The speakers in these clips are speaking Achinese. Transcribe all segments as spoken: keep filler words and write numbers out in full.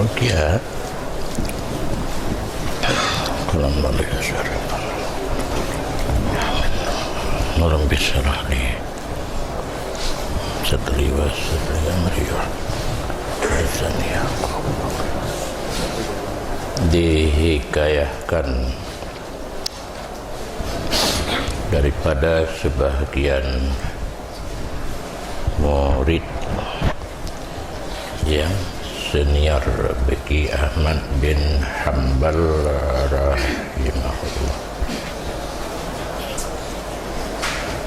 Ya. Alhamdulillah. Rabbi syrah li sadri wa yassir li amri wahlul 'uqdatam min lisani yafqahu qauli. Dihikayahkan daripada sebahagian murid yang senior bagi Ahmad bin Hambal rahimahullah,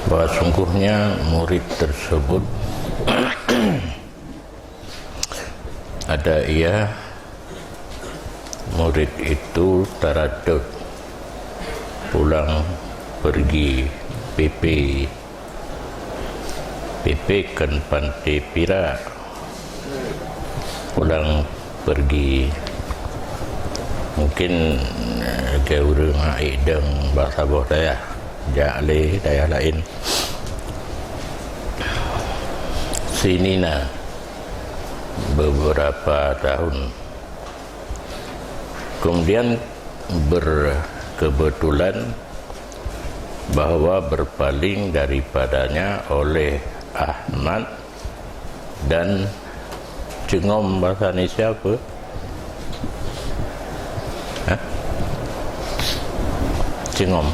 bahwa sungguhnya murid tersebut ada ia, murid itu taradud pulang pergi, P P, P P kan Pantai Pirak, pulang pergi. Mungkin, eh, ke ureuëng ideng bak saboh dayah, jak lé dayah lain. Sinina, beberapa tahun. Kemudian berkebetulan bahwa berpaling daripadanya oleh Ahmad dan Cengom, bahasa Indonesia apa? Hah? Cengom.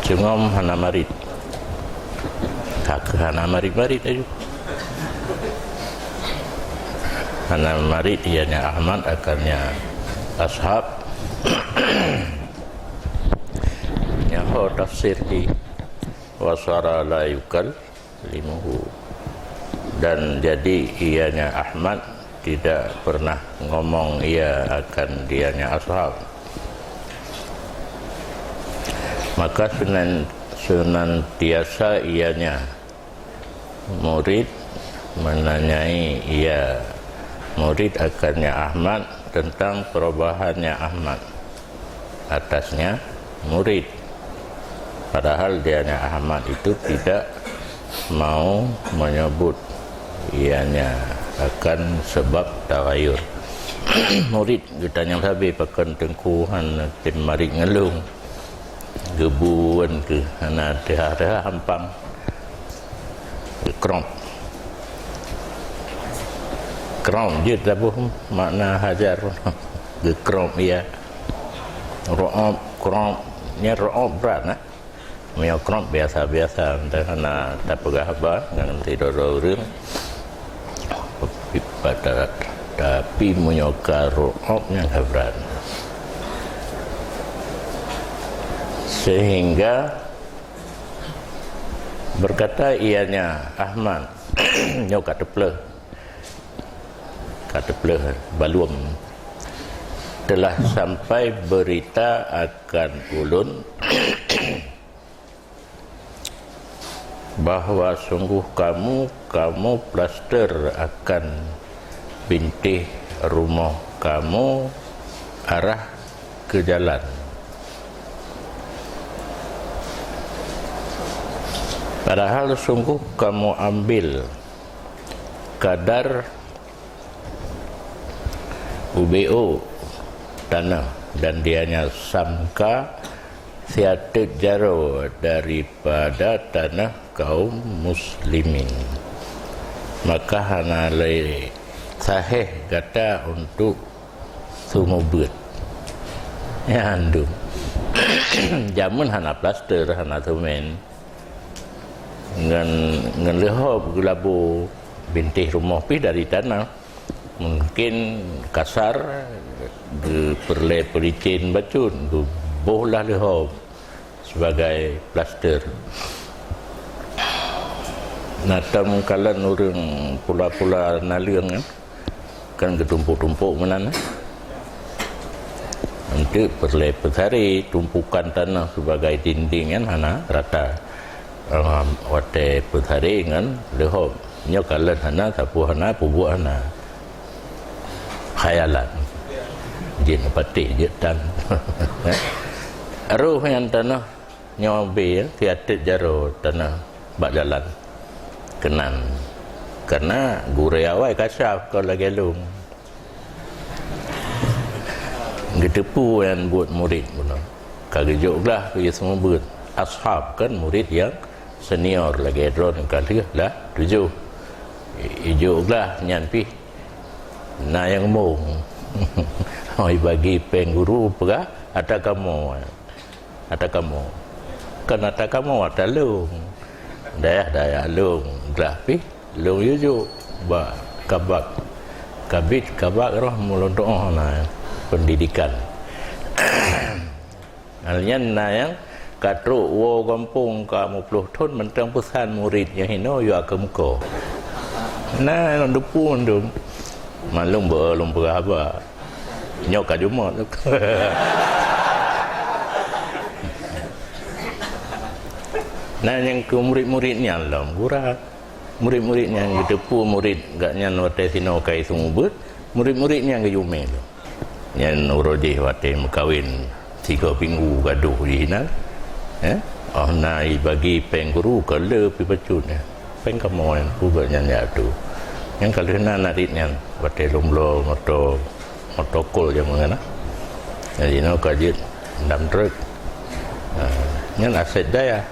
Cengom hana marit. Ka keuh hana marit-marit laju. Hana marit ianya Ahmad akannya ashab. Nyaho tafsir di wasara la yukallimuhu. Dan jadi ianya Ahmad tidak pernah ngomong ia akan dianya ashab. Maka senan-, senantiasa ianya murid menanyai ia, murid akannya Ahmad, tentang perubahannya Ahmad, atasnya murid. Padahal dianya Ahmad itu tidak mau menyebut ianya akan sebab tagayur. Murid geutanyong sabe pakon teungku han tem marit ngon lôn. Geubuan keuh hana teuhah-teuhah hampang. Geukrop. Krop jeuet taboh makna hajar. Geukrop ia. Ro'ob, krop. Nyan ro'ob brat, nah. Meunyoe krop biasa-biasa, entah hana tapeugah haba ngon sidroe-droe ureuëng. Tapi meunyoe ka ro'ob nyan ka brat. Sehingga berkata ianya Ahmad, nyoe ka teupleuh. Ka teupleuh balum. Telah sampai berita akan ulôn bahwa sungguh kamu, kamu plaster akan bintih rumoh kamu arah ke jalan. Padahal sungguh kamu ambil kadar ubeo tanoh dan dianya samka siateuk jaroe daripada tanoh kaum muslimin. Maka hana lé saheh gata untuk seumeubeuet. Nyan dum. Jameun hana plaster, hana semen. Ngon, ngon leuhob geulabo bintih rumoh pih dari tanoh. Mungkin kasar, geupeureulée peulicén bacut, geuboh lah leuhob sebagai plaster. Na tam kalon ureuëng pula-pula naleueng, kan? Kan geutumpôk-tumpôk meunan, eh. Eunteuk peureulée peusaré tumpukan tanoh sibagai dinding nyan hana rata. Em, watée peusaré ngon leuhob. Nyoe kalon hana, sapeue hana, peubuet hana. Khayalan. Jin patéh jeuet tan. Roh nyan tanoh Nyoe bie, eh, siateuk jaroe tanoh bak jalan. Keunan. Karena gurée awai ka syaf kon lagée lôn. Geuteupeue nyan buet murit bunoe. Ka geujok glah keu seumeubeuet. Ashab kan murit nyang senior lagée droe ka lheueh lah tujoh. Ijok glah nyan pih na nyang mong. Oi bagi péng guru peugah ata kamoe. Ata kamoe. Kan ata kamoe ata lôn. Dayah-dayah lôn glah pih lôn yue jok bak kabak. Kabit kabak roh mulon tuoh na pendidikan. Hal nyan na nyang ka trok woe gampông ka muploh thon mantong peusan murit nyang hinoe yue keu muko. Na nyang dupu mandum. Malum beu lôn peugah haba. Nyoe ka jumôt. Na nyang keu murit-murit nyan lom gura. Murit-murit nyan geuteupeue murit gak nyan watée sinoe kai seumeubeuet, murit-murit nyan geuyue mé lom. Nyan uroe jih watée meukawen tiga minggu gadoh jih inan. Eh? Oh na ibagi péng guru ka le pi bacut nyan. Péng kamoe nyan peugah nyan ya tu. Nyan ka lheueh na narit nyan watée lom bloe moto, moto kol jameun na. Jadi no ka jeuet dam truk. Ha, nyan aset dayah.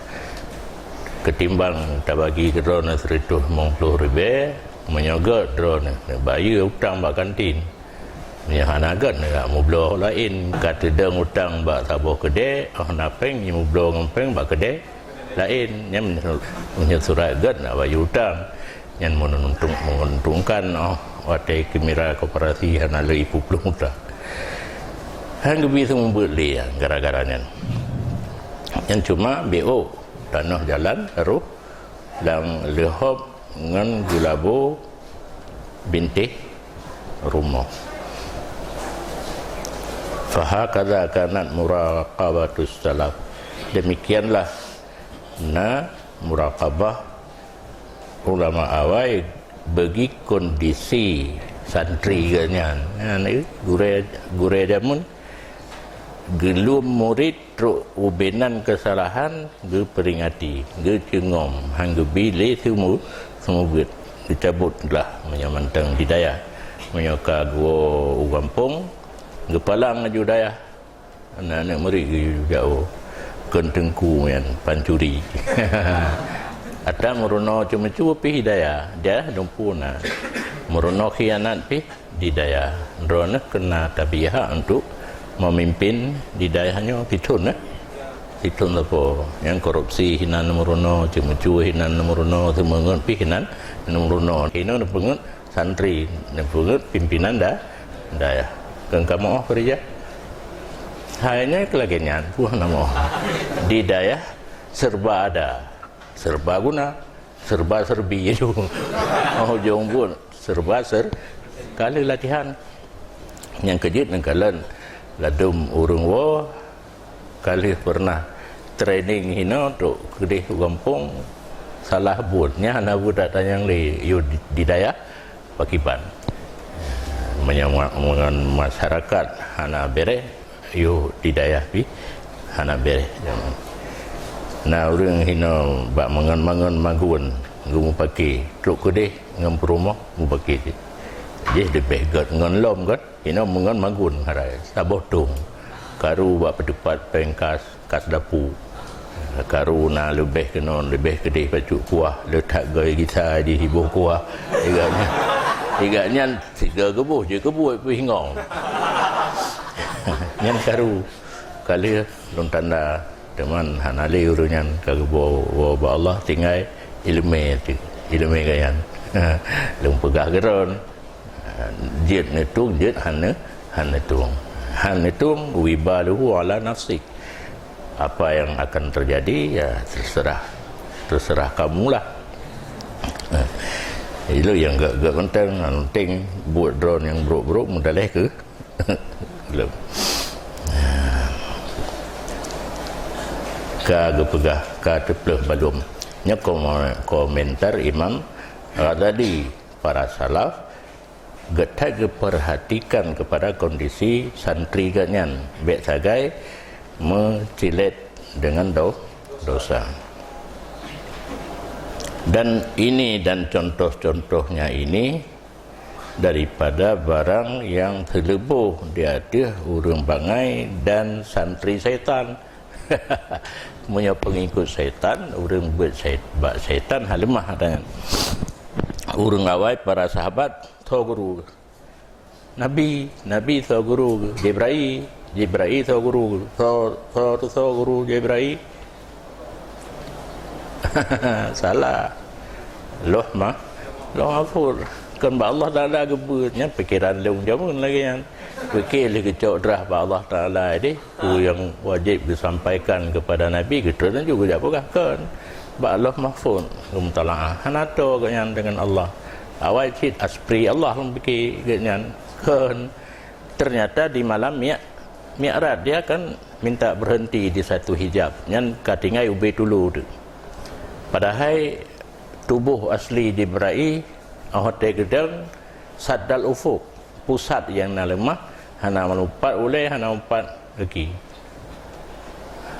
Ketimbang tabagi keu droeneuh seratus limong ploh ribée, meunyoe gét droeneuh neubayeue utang bak kantin. Meunyoe hana gét, neujak mubloe laén, ka teudong utang bak saboh keudée, oh na péng jimubloe ngon péng bak keudée laén. Nyan meunyoe, meunyoe surat gét nak bayeue utang, nyan meununtung, menguntungkan, oh, watée keumira koperasi hana lé ipuplueng utang. Han geubi seumeubeuet lé gara-gara nyan. Nyan cuma B O tanoh jalan roh lam leuhob ngon geulabo bintéh rumoh. Fahakadza kanat muraqabatus salaf. Demikianlah na muraqabah ulama awai bagi kondisi santri geuh nyan. Nyan, eh, gurée, gurée jameun geulom murit trok ubénan keusalahan geupeuringati, geuceungom, han geubi lé seumu-, seumeubeuet, geucabot glah meunyoe mantong di dayah. Meunyoe ka geuwoe u gampông, geupalang laju dayah. Aneuk-aneuk murit geuyue jak woe. Kon teungku nyan pancuri. Ata meurunoe ceumeucue pih di dayah, di dayah dumpeue na. Meurunoe khianat pih di dayah. Droeneuh keuna tabiah untuk memimpin di dayah nyoe sithon, eh. Sithon sapo nyang korupsi hinan meurunoe, ceumeucue hinan meurunoe, seumeungeut pih hinan meurunoe. Hinoe neupeungeut santri, neupeungeut pimpinan da-, dayah. Kon kamoe keureuja. Hai nyan keu lagée nyan, puih nama. Di dayah serba ada, serba guna, serba serbi. Oh, ujong buet serba ser-, ka lheueh latihan. Nyang keujeuet neukalon ladom ureuëng woe ka lheueh pernah training hinoe trok keudeh u gampông salah buet. Nyan hana buet that tanyong lé yue di, di dayah pakiban. Meunyoe ma-, ngon masyarakat hana bereh, yue di dayah pih hana bereh. Na ureuëng hinoe bak mangon-mangon magun geumupake trok keudeh ngon peurumoh mupake jih. Jih leubeh gét ngon lom kan. Inoe meungon magun harai, saboh tong. Karu bak peuteupat péng kas, kas dapu. Karu na leubeh keunoe, leubeh keudeh bacut kuah, le that goe gisa jih iboh kuah. Iga nyan, iga nyan siga geuboh jeuet keu buet pih ngong. Nyan karu. Ka lheueh lôn tanda, teuma hana lé ureuëng nyan ka geuboh woe bak Allah tinggai iéleumé teuh, iéleumé geuh nyan. Lôn peugah keu droen. Jeuet neutueng, jeuet hana, hana tueng. Hana tueng, wibaluhu ala nafsik. Apa yang akan terjadi, ya, terserah, terserah kamulah. Ilo nyang gak-gak penting, penting buet droen nyang brok-brok meudaléh keu lom. Ka geupeugah, ka teupleuh balum. Nyoe kom-, komentar Imam Ghazali, para salaf, geutat geupeurhatikan keupada kondisi santri geuh nyan, bék sagai meucilet deungon do-, dosa. Dan ini dan contoh-contohnya ini daripada barang yang teuleuboh di ateueh ureuëng bangai dan santri syaitan. Meunyoe peungikut syaitan, ureuëng beuet syait-, bak syaitan haleumah dan ureuëng awai para sahabat tho guru. Nabi, Nabi tho guru Jibril, Jibril tho guru, tho, tho, tho guru Jibril. Salah. Loh mah, Loh Mahfuz. Kon bak Allah Taala geubeuet nyan, pikeran lôn jameun lagée nyan. Pike lé geucok drah bak Allah Taala deh. Peue nyang wajéb geusampaikan keupada Nabi, geutrön laju geujak peugah kon bak Lauh Mahfuz geumutalaah. Hana toe geuhnyan deungon Allah. Awai cit aspri Allah lom pike geuhnyan kon. Ternyata di malam Mi-, Mi'raj, dia kan minta berhenti di satu hijab. Nyan ka tinggai ubé tulo tu. Padahai tuboh asli Jibril, 'oh watée geudong, saddal ufuq, pusat nyang na leumah, hana meupat ulée, hana meupat gaki.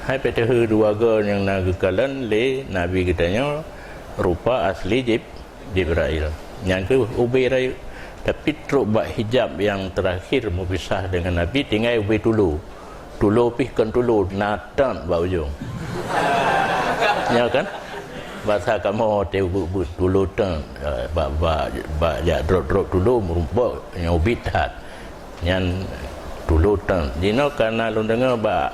Hai peuteue dua goe nyang na geukalon lé Nabi geutanyoe rupa asli Jib-, Jibril. Nyang keuh ubé rayeuk. Tapi trok bak hijab nyang teurakhir meupisah deungon Nabi, tinggai ubé tulo. Tulo pih kon tulo, na teun bak ujong. Nyo kan? Basa kamoe teuh beuet-beuet tulo teun, eh, bak, bak, bak jak drop-drop tulo meurumpok nyang ubit that. Nyan tulo teun. Jinoe kana lôn deungoe bak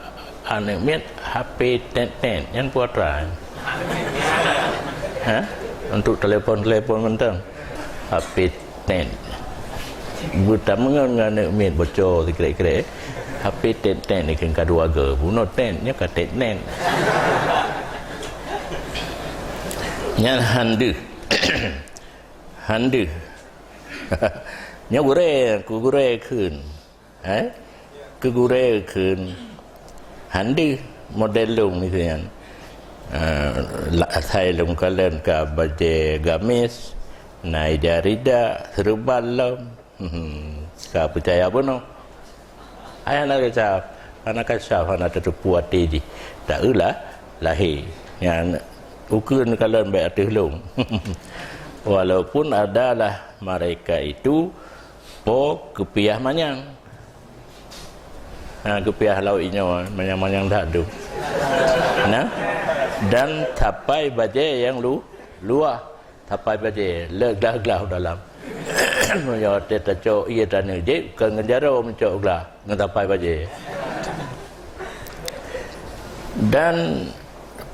aneuk miet H P tet-tet. Nyan peue atra? Ha? Untuk telepon-telepon mantong. H P tet. Beutameungon ngon aneuk miet boco sikrek-krek. H P tet-tet ni keu ka dua goe. Bunoe tet nyoe ka tet-tet. Nyan han deuh. Han deuh. Nyoe gurée, ku gurée kheun. Eh? Keu gurée kheun. Han deuh model lôn miseue nyan. Eh, la-, asai lôn kalon ka bajée gamis, na ija rida, seureuban lom. Hmm, ka peucaya bunoe. Ai hana kasyaf, hana kasyaf, hana tateupeue até jih. Taeu lah lahé. Nyan ukeue neukalon bak ateueh lôn. Walaupun adalah mereka itu po keupiah manyang. Ha, keupiah laôt inyoe, manyang-manyang that tu. Nah, dan tapai bajée nyang lu-, luwah. Tapai bajée, le glah-glah u dalam. Meunyoe watée tacok ié taneuk jép, kon ngon jaroe meucok glah, ngon tapai bajée. Dan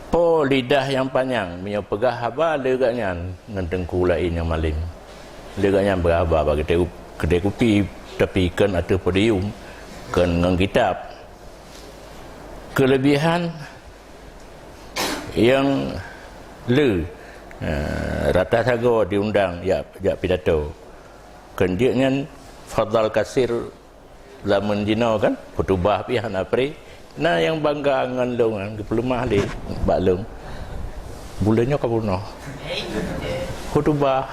po lidah nyang panyang, meunyoe peugah haba le geuhnyan ngon teungku laén nyang malém. Le geuhnyan peugah haba bak keude, keude kupi, tapi kon ateueh podium, kon ngon kitab. Keulebihan nyang le, eh, rata sagoe diundang jak, jak pidato. Kon jeuet nyan fadhal kasir zaman jinoe kan, khutubah pih hana pri. Na nyang bangga ngon lôn, geupeuleumah lé bak lôn. Buleuen nyoe ka bunoe. Khutubah.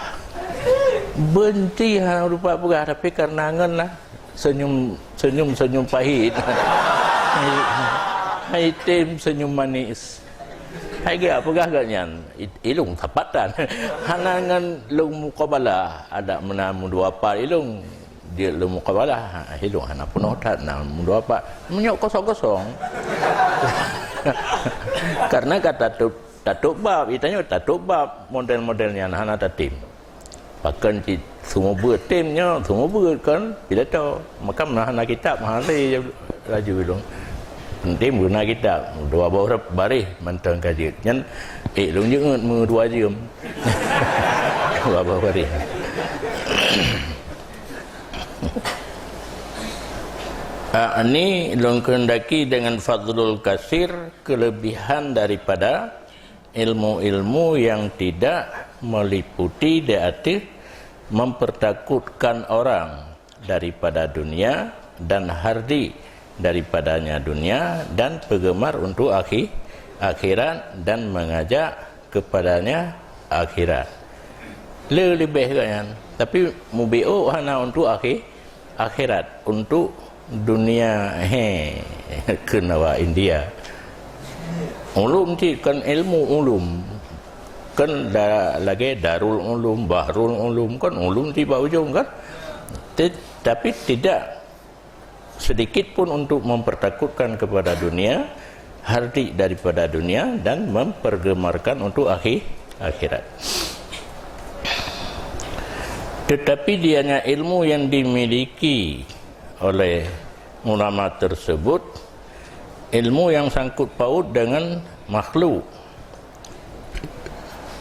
Beunci hana rupa peugah, tapi karena ngon lah. Senyum, senyum, senyum pahit. Hai tem senyum manis. Hai geujak peugah geuhnyan, i-, ilong sapatan. Hana ngon lôn mukabalah, adak meunan meudua pat ilong. Jeuet lôn mukabalah, ha, ilong hana peunoh that, na meudua pat. Meunyoe kosong-kosong. Karena ka tatôb, tatôb bab, itanyoe tatôb bab, model-model nyan hana tatem. Pakon cit seumeubeuet tem nyoe, seumeubeuet kon pidato. Maka meunan hana kitab, hana lé laju ilong. Tem beuna kitab, dua boh baréh mantong ka jeuet. Nyan, ék lôn jeuet meudua jeuem. Dua boh baréh. Ah, ini lôn kehendaki dengan fadlul kasir, kelebihan daripada ilmu-ilmu yang tidak meliputi di ateueh mempertakutkan orang daripada dunia dan hardi daripadanya dunia dan penggemar untuk akhi-, akhirat dan mengajak kepadanya akhirat. Le leubeh geuhnyan, tapi mubiôk hana untuk akhi-, akhirat, untuk dunia he keunawa India. Ulum cit kon ilmu ulum. Kan da-, lagée Darul Ulum, Bahrul Ulum, kan ulum di bak ujong kan. Te-, tapi tidak sedikit pun untuk mempertakutkan kepada dunia, hardik daripada dunia dan mempergemarkan untuk akhi-, akhirat. Tetapi dianya ilmu yang dimiliki oleh ulama tersebut, ilmu yang sangkut paut dengan makhluk,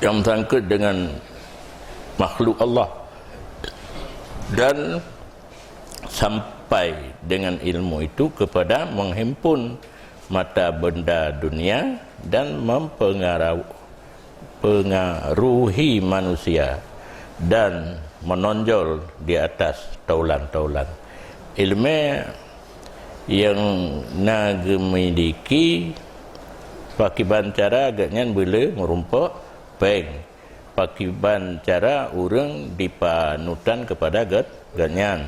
yang sangkut dengan makhluk Allah, dan sampai dengan ilmu itu kepada menghimpun mata benda dunia dan mempengaruhi manusia dan menonjol di atas taulan-taulan. Ilmu yang na geumiliki, pakiban cara geuhnyan beule meurumpok péng, pakiban cara ureuëng dipanutan kepada geuhnyan.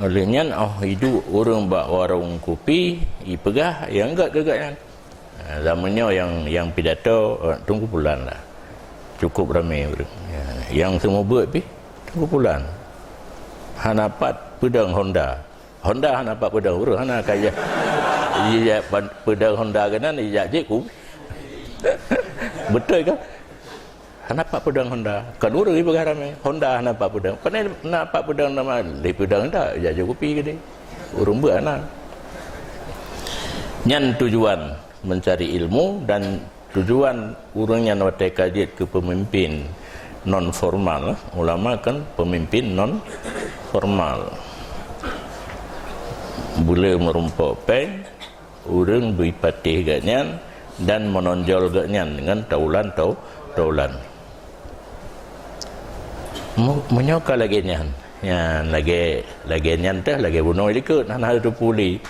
Oleh nyan, óh iduek ureuëng bak warong kupi, ipeugah nyang gét keu geuhnyan. Ha, zaman nyoe nyang, nyang pidato, eh, Teungku Pulan lah. Cukup ramé ureuëng. Ya, nyang seumeubeuet pih Teungku Pulan. Hana pat peudong Honda. Honda hana pat peudong, ureuëng hana kaya. Iya, peudong Honda keunan, iya jih ku. Beutôi kan? Hana pat peudong Honda. Kan ureuëng ipeugah ramé, Honda hana pat peudong. Pane hana pat peudong nama, lé peudong Honda, jak jok kupi geude. Ureuëng beuh hana. Nyan tujuan mencari ilmu dan tujuan ureuëng nyan watée ka jeuet keu pemimpin non formal, ulama kan pemimpin non formal. Beule meurumpok péng, ureuëng bri patéh geuhnyan dan meunonjol geuhnyan deungon taulan tau-, taulan. Mu-, meunyoe ka lagée nyan, nyan lagée, lagée nyan teuh lagée bunoe likot, hana teupuli.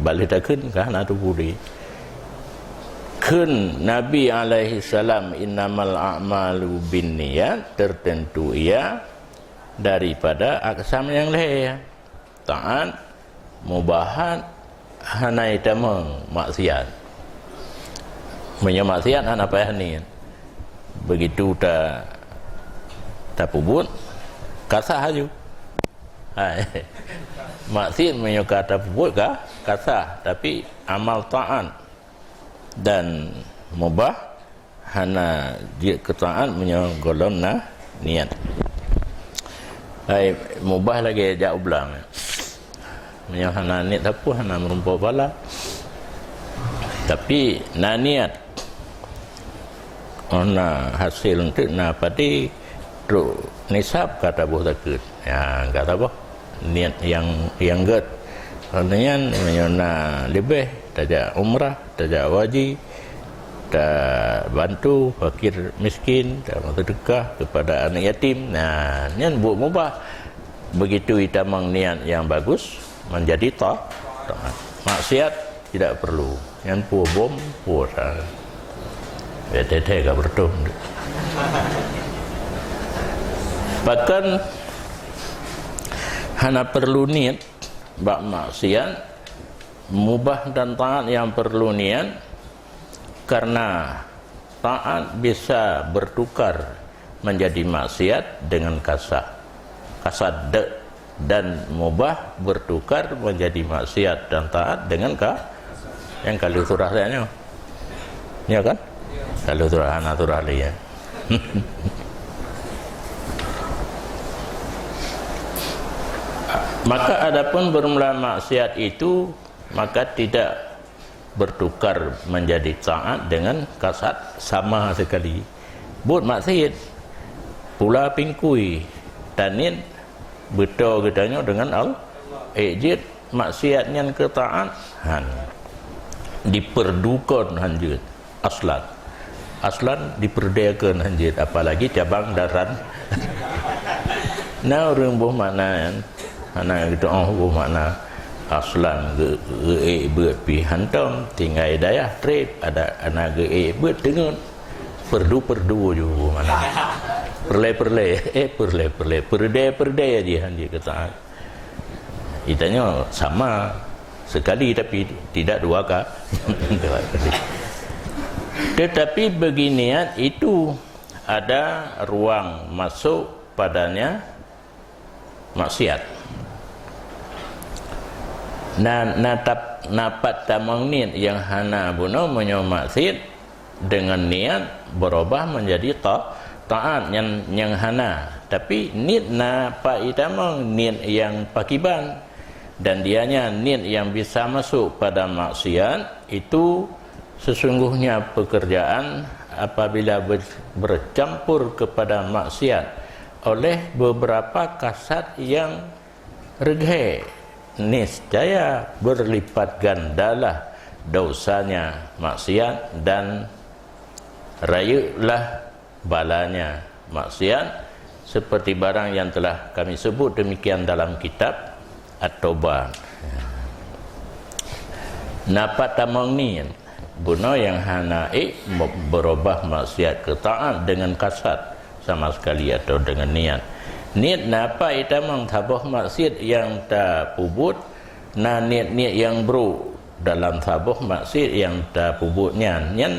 Baléh takheun ka hana teupuli. Kheun Nabi alaihi salam, "Innamal a'malu binniyat," tertentu ia daripada aksam nyang lhée. Taát, mubahat, hana itamong maksiat. Meunyoe maksiat hana payah niet. Begitu ta-, tapeubuet, ka sah laju. Hai. Maksiat meunyoe ka tapeubuet ka, ka sah, tapi amal taát dan mubah hana jeuet keu taát meunyoe gohlom na niet. Hai, mubah lagée jak u blang. Meunyoe hana niet sapeue hana meurumpok pahala. Tapi na niet, oh na hasé eunteuk na padé trok nisab ka taboh zakeuet. Ya, ka taboh. Niet nyang, nyang gét. Karena nyan, meunyoe na leubeh, tajak umrah, tajak haji, tabantu fakir miskin, taseudeukah kepada anak yatim. Nah, nyan buet mubah. Begitu itamong niet nyang bagus, menjadi ta-, taát. Maksiat tidak perlu. Nyan peue bom, peue sa. Ya, teuntèe ka beureutoh. Bahkan hana perlu niet bak maksiat, mubah dan taát nyang perlu niet, karena taát bisa bertukar menjadi maksiat dengan kasad. Kasad de-, dan mubah bertukar menjadi maksiat dan taat dengan ka-, nyang ka lheueh surah saja nyoe. Ya kan? Ka lheueh surah, hana surah lagi, ya. Maka adapun bermula maksiat itu, maka tidak bertukar menjadi taat dengan kasad sama sekali. Buet maksiat, pula pingkui, taniet beutôi geutanyoe deungon Allah. Eh, jeuet maksiat nyan keu taat, han. Dipeurdukon han jeuet. Aslan. Aslan dipeurdeukon han jeuet, apalagi cabang daran. Na ureuëng boh makna nyan, hana geutu'oh boh makna. Aslan geu-, geuék beuet pih hantom, tinggai dayah treb, ada na geuék beuet teungeut. Peurdu-peurdu ju boh makna. Peureulée-peureulée, eh, peureulée-peureulée, peureudée-peureudée jih han jeuet keu taat. Geutanyoe sama sekali, tapi tidak dua ka-, dua kali. Tetapi bagi niat itu ada ruang masuk padanya maksiat. Na, na tap-, na pat tamong niet nyang hana bunoe meunyoe maksiat dengan niat berubah menjadi ta-, taat nyang, nyang hana. Tapi niet na pat itamong niet nyang pakiban. Dan dianya niet yang bisa masuk pada maksiat itu sesungguhnya pekerjaan apabila ber-, bercampur kepada maksiat oleh beberapa kasat yang reghe, niscaya berlipat gandalah dosanya maksiat dan rayeuklah balanya maksiat, seperti barang yang telah kami sebut demikian dalam kitab At-Taubah. Na pat tamong niet, bunoe nyang hana ék me-, berubah maksiat keu taat dengan kasat sama sekali atau dengan niat. Niet na pat itamong saboh maksiat nyang tapeubuet, na niet-niet nyang brok dalam saboh maksiat nyang tapeubuet nyan, nyan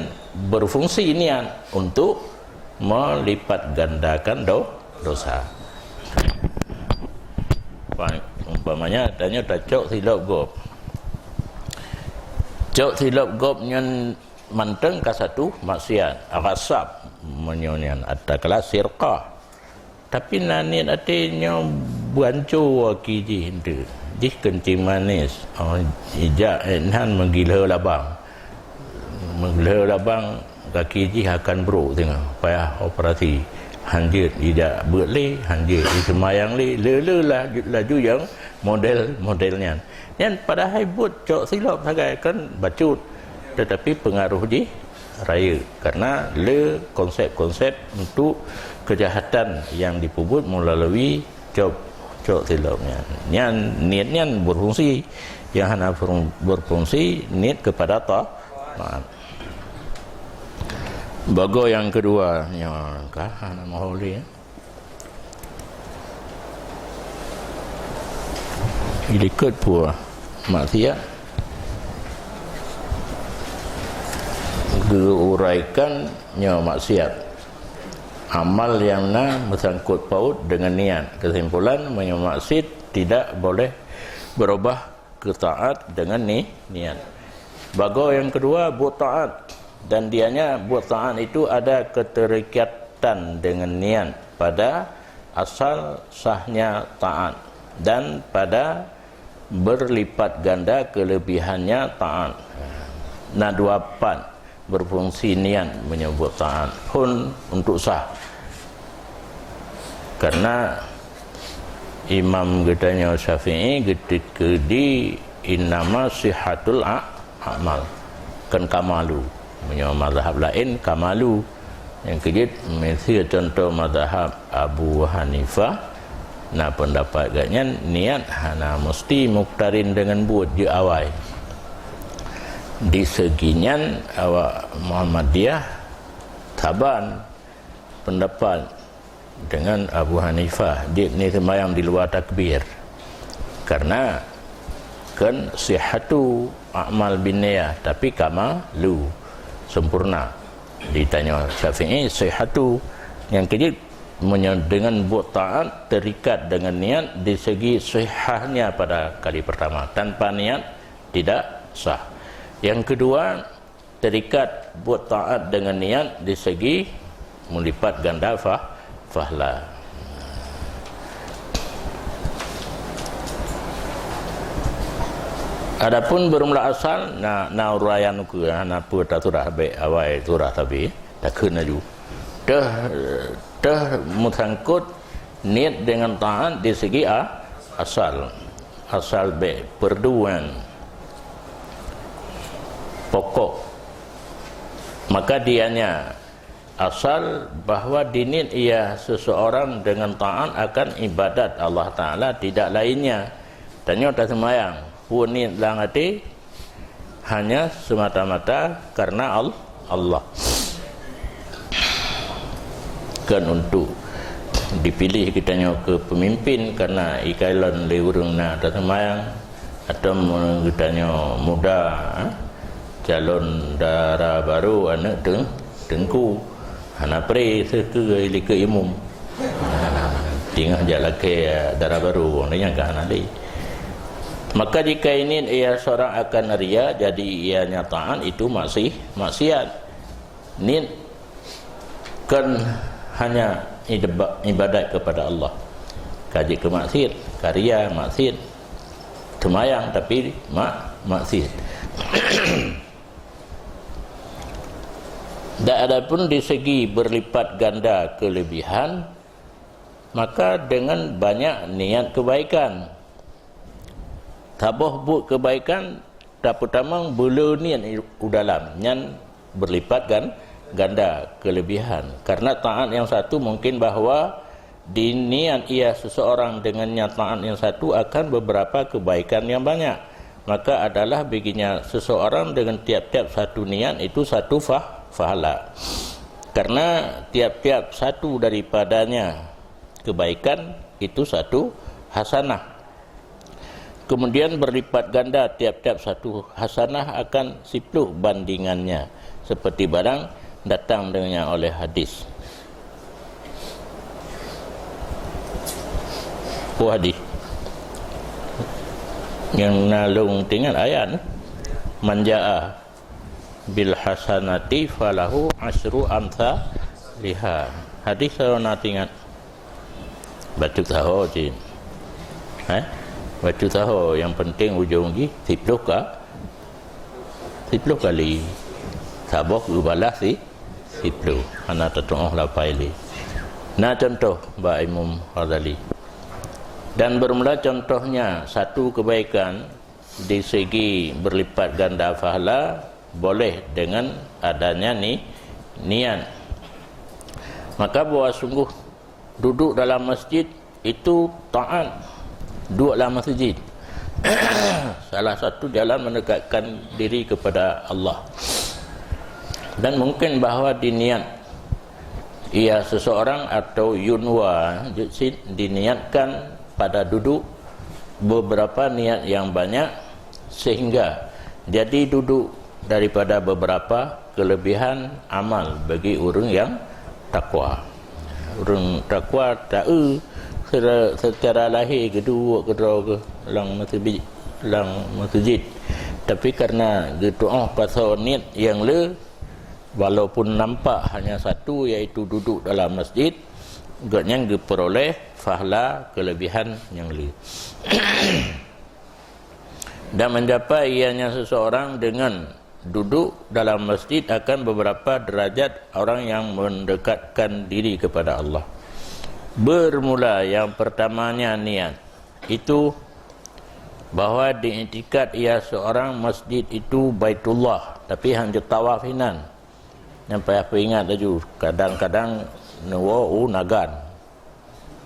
berfungsi niat untuk melipat gandakan do-, dosa. Pa-, umpamanya, tanyoe tacok silop gob. Cok silop gob nyan mantong ka satu maksiat, rasab meunyoe nyan, atawa sirqah. Tapi na niet até nyoe banco gaki jih enteuk. Jih keuncing manis. Oh, ijak, eh, nan meugiloe labang. Meugiloe labang, gaki jih akan brok singoh. Payah operasi. Hanjeuet ijak beuet lé, hanjeuet iseumayang lé. Le-le laju, laju nyang model-model nyan. Nyan padahai buet cok silop sagai kan bacut. Tetapi pengaruh jih rayeuk, karena le konsep-konsep untuk kejahatan yang dipubuet melalui cok, cok silop nyan. Nyan, niet nyan berfungsi, yang hana berfung-, berfungsi niet kepada ta-, taat. Bagoe yang kedua, nyan ka hana mahu lé. Ilikot peue maksiat? Geuuraikan nyoe maksiat. Amal nyang na meusangkut paut dengan niat. Kesimpulan, meunyoe maksiat tidak boleh berubah keu taat dengan ni-, niat. Bagoe yang kedua, buet taat. Dan dianya buet taat itu ada keterikatan dengan niat pada asal sahnya taat dan pada berlipat ganda kelebihannya taat. Na dua pat berfungsi niat meunyoe buet taat phon untuk sah. Karena Imam geutanyoe Syafi'i geuteukeu di innama sihhatul a-, amal, kon kamalu. Meunyoe mazhab laén kamalu. Nyang keujeuet, miseue contoh mazhab Abu Hanifah, na pendapat gobnyan niat hana meusti muktarin deungon buet jeuet awai. Di segi nyan awak Muhammadiyah saban pendapat dengan Abu Hanifah, jeuet ni seumayang di luwa takbir. Karena kan sihhatu a'mal binniyah, tapi kamalu, sempurna. Ditanyoe Syafi'i, sihhatu, nyang keujeuet meunyoe dengan buet taat terikat dengan niat di segi sihhahnya pada kali pertama, tanpa niat tidak sah. Yang kedua, terikat buet taat dengan niat di segi meulipat ganda fah-, fahla. Adapun bermula asal, na, na uraian ukeue, na peue tasurah bék awai surah tapi takheun laju. Teuh, teuh meusangkot niet dengan taat di segi a-, asal. Asal bék perduan pokok. Maka dianya asal bahwa diniet ia seseorang dengan taat akan ibadat Allah Ta'ala, tidak lainnya. Tanyoe taseumayang, peue niet lam até, hanya semata-mata karena Al-, Allah. Kon untuk dipilih geutanyoe keu pemimpin karena ikalon lé ureuëng na taseumayang, atau geutanyoe muda, eh, calon dara baru aneuëk teung-, teungku. Hana pre seukeu likot imum. Teungoh jak lakée dara barô, nyan ka hana lé. Maka jika ini ia seorang akan ria, jadi ianya taat itu maksi-, maksiat. Niet kon hanya ideba-, ibadat kepada Allah. Ka jeuet keu maksiat, ka ria, maksiat. Seumayang tapi mak-, maksiat. Dan adapun di segi berlipat ganda kelebihan, maka dengan banyak niat kebaikan. Saboh buet kebaikan, tapeutamong beuleu niet u dalam, nyan berlipat gan-, ganda kelebihan. Karena taat yang satu mungkin bahwa di niat ia seseorang dengannya taat yang satu akan beberapa kebaikan yang banyak. Maka adalah baginya seseorang dengan tiap-tiap satu niat itu satu fah-, pahala. Karena tiap-tiap satu daripadanya kebaikan itu satu hasanah. Kemudian berlipat ganda tiap-tiap satu hasanah akan siploh bandingannya, seperti barang datang dengannya oleh hadis. Oh, hadis. Nyang na lôn teuingat ayat, "Man jaa bil hasanati falahu asyru amsaliha." Hadis soe na teuingat? Bacut saho cit. Eh? Bacut saho, yang penting ujong jih siploh ka, siploh kali. Saboh geubalah si, siploh. Hana tatuoh lapai lé. Na contoh bak Imam Ghazali. Dan bermula contohnya satu kebaikan di segi berlipat ganda pahala boleh dengan adanya ni, niat. Maka bahwa sungguh duduk dalam masjid itu taat, duduk dalam masjid. Salah satu jalan mendekatkan diri kepada Allah. Dan mungkin bahwa diniat ia seseorang atau yunwa, diniatkan pada duduk beberapa niat yang banyak, sehingga jadi duduk daripada beberapa kelebihan amal bagi ureuëng yang takwa. Ureuëng takwa taeu secara, secara lahé geuduek keudroe geuh lam masjid, lam masjid. Tapi karena geutuoh pasoe niet nyang le, walaupun nampak hanya satu, yaitu duduk dalam masjid, gobnyan geupeuroleh pahala kelebihan nyang le. Dan mencapai ianya seseorang dengan duduk dalam masjid akan beberapa derajat orang yang mendekatkan diri kepada Allah. Bermula yang pertamanya niat, itu bahwa diiktikad ia seorang masjid itu Baitullah, tapi hana tawaf inan. Nyang payah peuingat laju, kadang-kadang neuwoe u Nagan.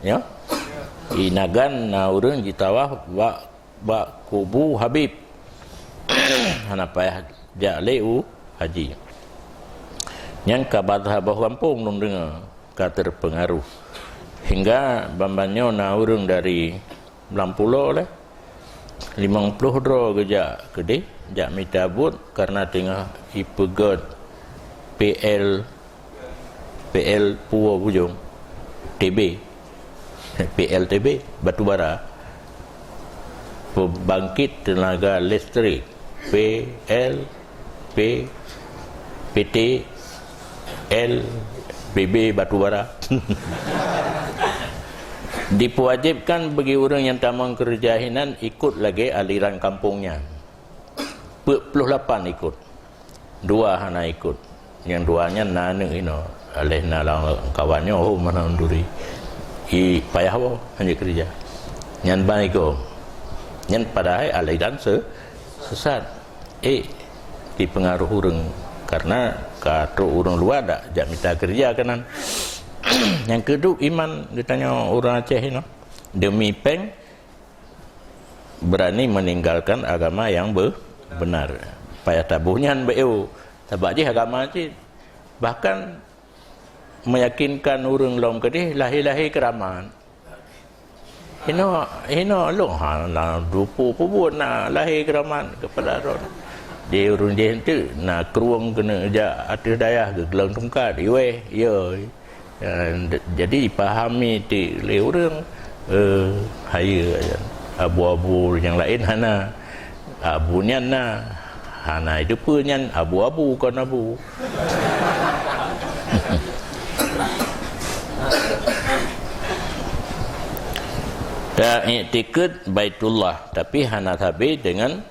Ya? Di Nagan na ureuëng jitawaf bak, bak kubu Habib. Hana payah jak lé u haji. Nyang ka bak saboh gampông lôn deungoe ka terpengaruh. Hingga ban-ban nyoe na ureuëng dari Blang pulo lé, limong ploh droe geujak keudeh, jak mita buet karena teungoh ipeugét P L, P L Puo Bujong, T B, P L T B, batubara, pembangkit tenaga listrik, P L P, P T L B B Batubara. Dipeuwajibkan bagi ureuëng nyang tamong keureuja hinan ikot lagée aliran kampung nyan. Peuet ploh lapan ikot. Dua hana ikot. Nyang dua nyan na aneuëk inoe. Aléh na lam kawan nyoe, oh, mana duri. I payah woe hana keureuja. Nyan ban igoe. Nyan padahai aliran se-, sesat. Eh, dipengaruh ureuëng karena ka trok ureuëng luwa dak jak mita keureuja keunan. Nyang keudua iman geutanyoe ureuëng Aceh inoe. Demi péng berani meninggalkan agama yang be-, benar. Payah taboh nyan beu, sabab jih agama cit. Bahkan meyakinkan ureuëng lom keudeh lahé-lahé keuramat. Hino, hino lôn ha na dupu peubuet na lahé keuramat keupada droe. Di ureuëng jih tu na krueng keuneuk jak ateueh dayah geuglong tungkat, iweh, yo. Ya, d-, jadi dipahami ti lé ureuëng, eh, hayeue abu-abu nyang laén hana. Abu nyan na, hana itu peue nyan abu-abu kon abu. Ta iktikad Baitullah, tapi hana sabe dengan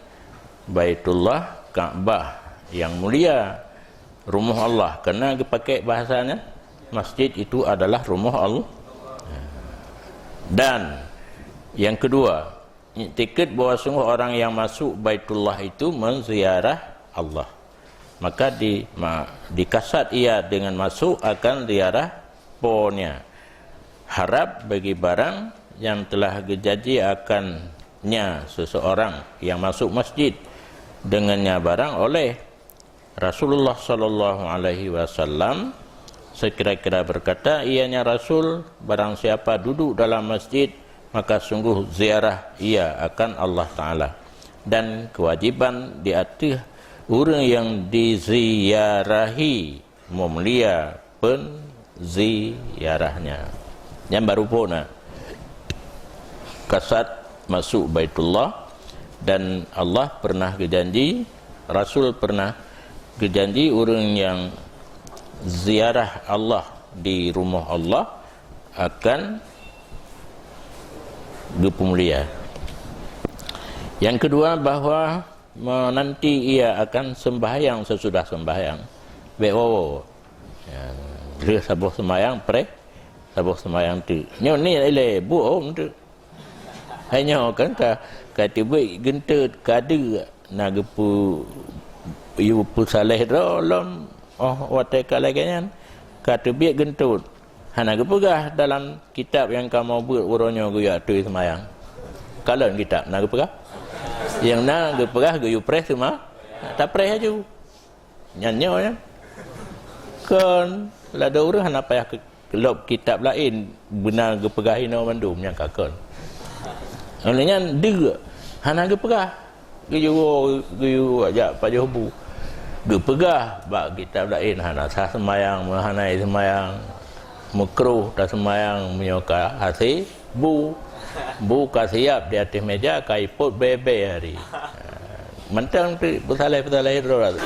Baitullah, Ka'bah yang mulia, rumoh Allah, karena geupakek bahasanya masjid itu adalah rumoh Allah. Dan yang kedua, iktikad bahwa sungguh orang yang masuk Baitullah itu menziarah Allah. Maka di, ma, dikasat ia dengan masuk akan ziarah Po-Nya. Harap bagi barang yang telah gejanji akannya seseorang yang masuk masjid, dengannya barang oleh Rasulullah sallallahu alaihi wasallam sekira-kira berkata, ianya Rasul, barang siapa duduk dalam masjid, maka sungguh ziarah ia akan Allah Taala, dan kewajiban di ateueh ureuëng yang diziarahi meumulia penziarahnya. Nyan baru phon na kasat masuk Baitullah, dan Allah pernah geujanji, Rasul pernah geujanji, ureuëng yang ziarah Allah di rumoh Allah akan geupeumulia. Yang kedua, bahwa menanti ia akan sembahyang sesudah sembahyang. Bék woe-woe. Ya, lheueh saboh seumayang preh, saboh seumayang teuk. Nyoe ni ilée buet hom teuk. Hai nyoe kan ka, ka teubiet geuntot, ka deuk na geupeu, yue peusaleh droe lom. Oh, watée ka lagée nyan, ka teubiet geuntot. Hana geupeugah dalam kitab nyang kamoe beuet uroe nyoe geuyue atoi seumayang. Kalon kitab na geupeugah. Nyang na geupeugah geuyue preh seuma-, tapreh laju. Nyan nyoe nyan. Kon, ladôm ureuëng hana payah keu-, keulôb kitab laén, beuna geupeugah inoe mandum nyang ka kon. Oleh nyan deuk hana geupeugah. Geuyue, geuyue jak pajoh bu. Geupeugah bak kitab laén hana sah seumayang, meuhana seumayang, meukruh taseumayang meunyoe ka hase bu. Bu ka siap di ateueh meja, ka ipot bée-bée hari. Mantong teuk peusaleh-peusaleh droe.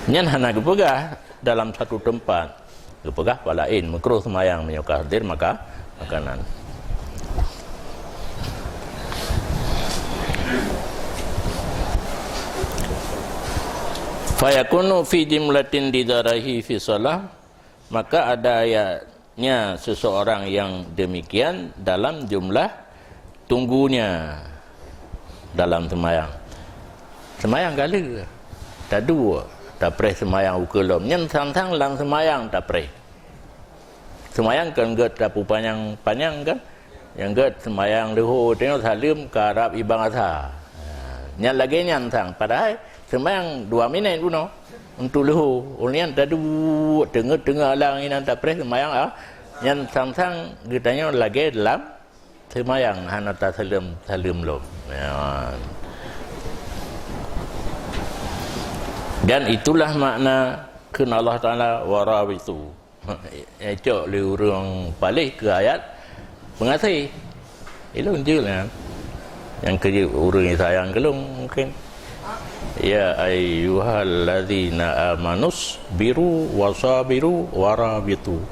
Nyan hana geupeugah dalam satu teumpat. Geupeugah bak laén, meukruh seumayang meunyoe ka hadir maka-, makanan. Fayakunu fi jimlatin didarahi fi shalah, maka ada ayatnya seseorang yang demikian dalam jumlah tunggunya dalam seumayang. Seumayang ka lheueh, taduek, tapreh seumayang ukeue lom. Nyan sang-sang lam seumayang tapreh. Seumayang kan gét tapeu panyang-panyang kan? Nyang gét seumayang leuhô, tanyoe saleuem ka rab iban asa. Nyan lagée nyan sang, padahai seumayang dua minét bunoe untuk leuhô. Ulôn nyan taduek teungeut-teungeut alang inan tapreh seumayang, ah. Nyan sang-sang geutanyoe lagée lam seumayang hana tasaleuem-saleuem lom. Ya. Dan itulah makna kheun Allah Taala, "Warabitu." Icok lé ureuëng paléh keu ayat peungaséh. Ilôn jeuet nyan. Nyang keu ureuëng nyang sayang keu lôn mungken. "Ya ayyuhallazina amanus biru wasabiru warabitu."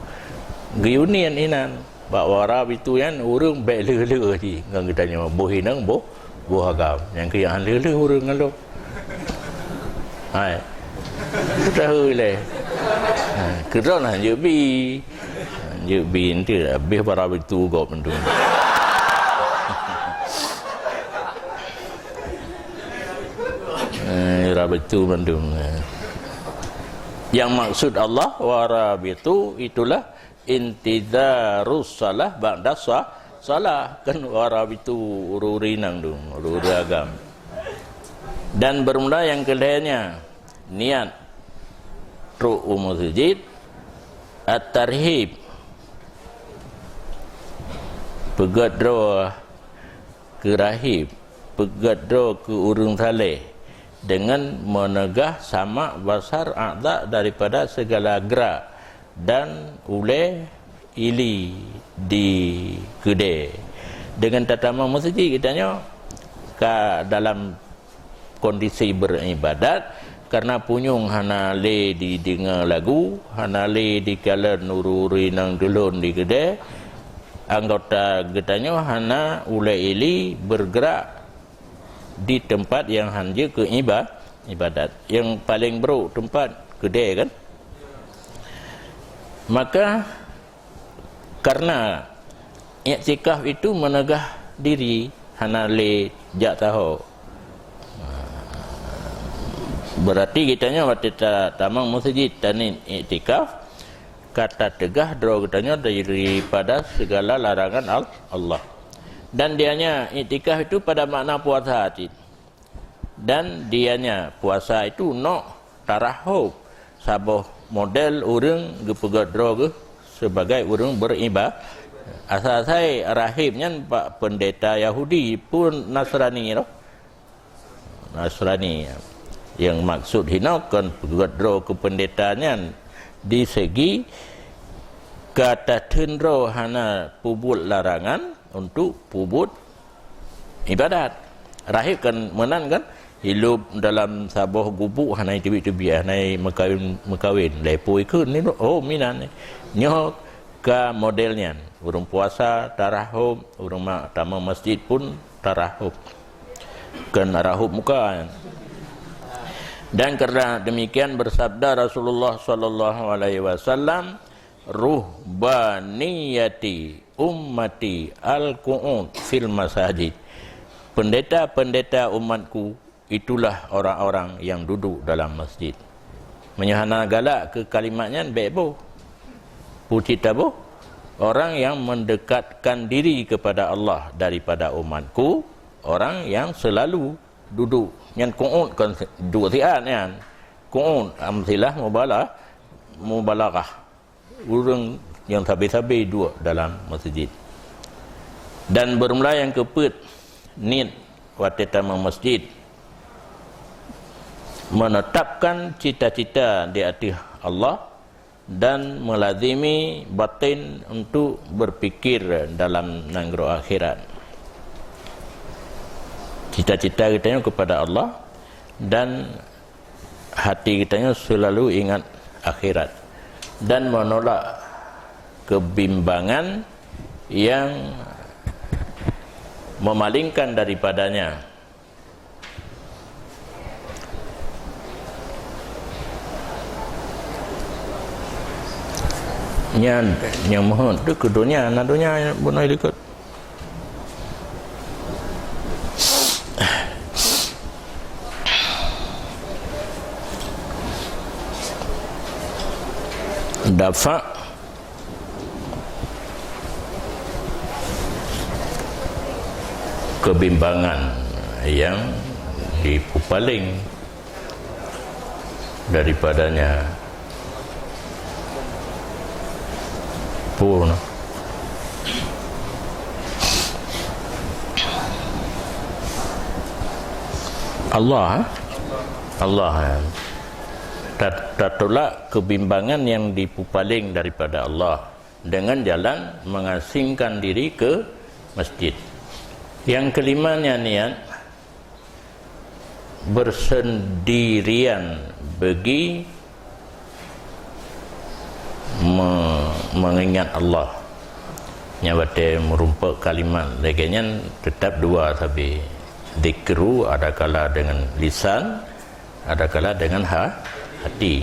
Geuyue niet inan. Bak warabitu nyan ureuëng bék lheueh-lheueh jih ngon geutanyoe, boh inong, boh, boh agam. Nyang keu nyang han lheueh-lheueh ureuëng ngon lôn. Hai. Teuhôi lé. Ha, keudroe na jeuet bi. Jeuet bi nanti habéh warabitu gob mandum. Eh, warabitu mandum. Yang maksud Allah warabitu itulah intizarus shalah ba'da sha-, shalah, kan warabitu ureuëng-ureuëng inong dum, ureuëng-ureuëng agam. Dan bermula yang keulhèe nyan, niat trok u meuseujid, at-tarhib, peugét droe keu rahib, peugét droe keu ureuëng saleh, dengan meunegah samak, basar, a'dha daripada segala gerak dan ulée ili di keudée. Dengan tatamong meuseujid geutanyoe ka dalam kondisi beuribadat, karna punyueng hana lé jideungoe lagu, hana lé jikalon ureuëng-ureuëng nyang tulon di keudée, anggota geutanyoe hana ulée ili beureugerak di teumpat nyang hanjeuet keu iba-, ibadat. Nyang paleng brok teumpat keudée kan? Maka karna iktikaf itu meunegah diri, hana lé jak saho. Beurati geutanyoe watée ta-, tamong meuseujid taniet iktikaf, ka tateugah droe geutanyoe daripada segala larangan Al-, Allah. Dan dianya iktikaf itu pada makna puasa cit. Dan dianya puasa itu nok tarahub, saboh model ureuëng geupeugét droe geuh sebagai ureuëng beuriba-, asai-asai rahib nyan bak peundeta Yahudi pun Nasrani roh. Nasrani. Nyang maksud hinoe kon peugét droe keu peundeta nyan di segi ka tatheun droe hana pubuet larangan untuk pubuet ibadat. Rahib kan meunan kan? Hilup dalam saboh gubuk hana teubiet-teubiet, hana meukawen-meukawen. Lhée po ikheun ni, oh, minan. Nyoe ka model nyan. Ureuëng puasa tarahub, ureuëng ma-, tamong masjid pun tarahub. Keu rahub muka. Dan karena demikian bersabda Rasulullah sallallahu alaihi wasallam, "Ruhbaniyati ummati al-qu'ud fil masajid." Pendeta-pendeta umatku itulah orang-orang yang duduk dalam masjid. Meunyoe hana galak keu kalimat nyan, bék boh. Pucit taboh, orang yang mendekatkan diri kepada Allah daripada umatku, orang yang selalu duduk. Nyan qu'ud kon duek siat nyan. Qu'ud amsilah mubala-, mubalaghah. Ureuëng nyang sabe-sabe duek dalam masjid. Dan beureulah nyang keupeuet, niet watée tamong masjid, menetapkan cita-cita di ateueh Allah dan melazimi batin untuk berpikir dalam nanggroe akhirat. Cita-cita geutanyoe kepada Allah dan hati geutanyoe selalu ingat akhirat dan menolak kebimbangan yang memalingkan daripadanya. Nyan nyang meuheuet teuh keu donya, na donya bunoe likot. Dafa' kebimbangan yang dipupaling daripadanya pun Allah, eh? Allah, eh? Tat-, tatulak kebimbangan yang dipupaling daripada Allah dengan jalan mengasingkan diri ke masjid. Yang kelimanya niat bersendirian bagi me-, mengingat Allah. Nya watée meurumpok kalimat lagée nyan tetap dua sabe. Zikru adakala dengan lisan, adakala dengan ha-, hati.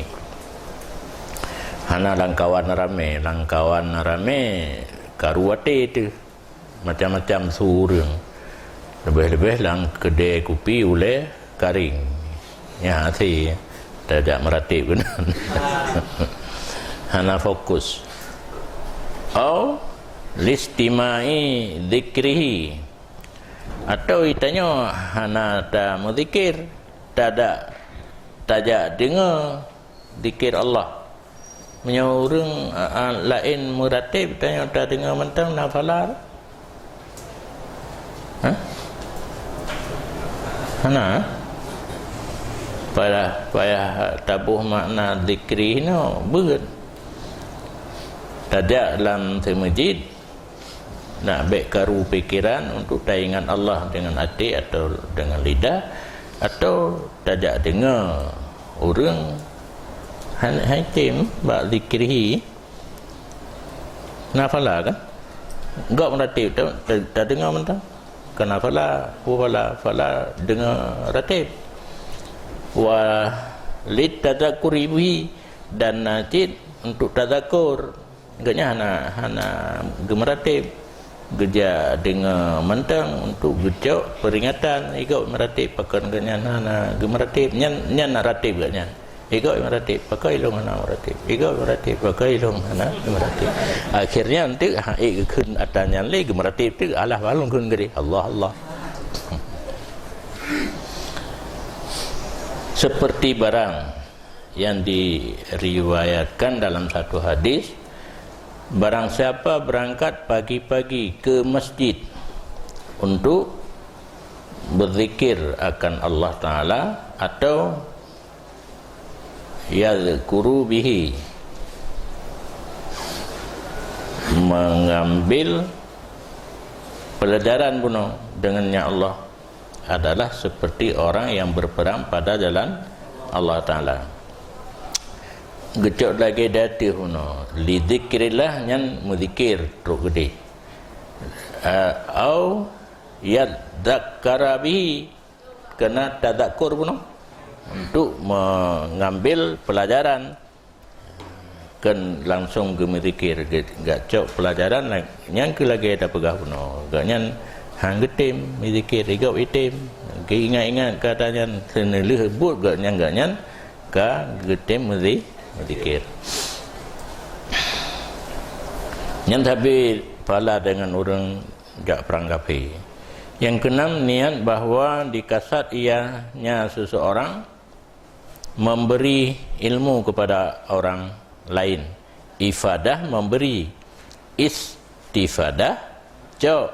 Hana lam kawan ramé, lam kawan ramé karu até teuh. Macam-macam su ureuëng. Leubeh-leubeh lam keudée kupi ulée karing. Nyan hase tajak meuratéb keunan. Hana fokus. Au listimai dzikrihi. Atau geutanyoe hana tameuzikir, tadak tajak deungoe zikir Allah. Meunyoe ureuëng, a, a, laén meuratéb, tanyoe tadeungoe mantong na pahala? Hah? Hana? Payah, payah taboh makna zikri nyoe beuet. Tajak lam seumeujid, nak bèk karu pikeran untuk taingat Allah dengan até atau dengan lidah, atau tajak deungoe ureueng han-, han tem bak zikrihi. Nafala kan? Gob meuratéb ta-, ta-, tadeungoe mantong. Ka nafala, wa fala, fala deungoe ratéb. Wa litadzakkuri bihi, dan na cit untuk tadzakur. Gobnyan hana, hana geumeuratéb. Geujak deungoe mantong untuk geucok peuringatan, igob meuratéb, pakon gobnyan hana geumeuratéb. Nyan, nyan na ratéb gobnyan. Igob meuratéb, pakon ilôn hana meuratéb. Igob meuratéb, pakon ilôn hana meuratéb. Akhirnya, enteuk, ha, ék geukheun atra nyan lé, geumeuratéb teuk, alah, balong kheun geudeh. Allah, Allah. Seperti barang yang diriwayatkan dalam satu hadis, barang siapa berangkat pagi-pagi ke masjid untuk berzikir akan Allah Ta'ala atau yadzkuru bihi, mengambil pelajaran bunoe dengan nya Allah, adalah seperti orang yang berperang pada jalan Allah Ta'ala. Geucok lagèe di ateueh bunoe, li dzikrillah nyan meuzikir trok geudeh. Ah, au yadzakkara bihi, keunan tadzakur bunoe, untuk mengambil pelajaran, kon langsung geumeuzikir, ge-, geucok pelajaran la-, nyang keu lagèe tapeugah bunoe. Gobnyan han geutem meuzikir, igob item. Geuingat-ingat kata nyan, seuneulheueh buet gobnyan, gobnyan ka geutem meuzi-, meuzikir. Nyan sabe pala deungon ureueng jak prang kafé. Nyang keunam, niat bahwa di kasat ianya seseorang memberi ilmu kepada orang lain. Ifadah, memberi. Istifadah, cok,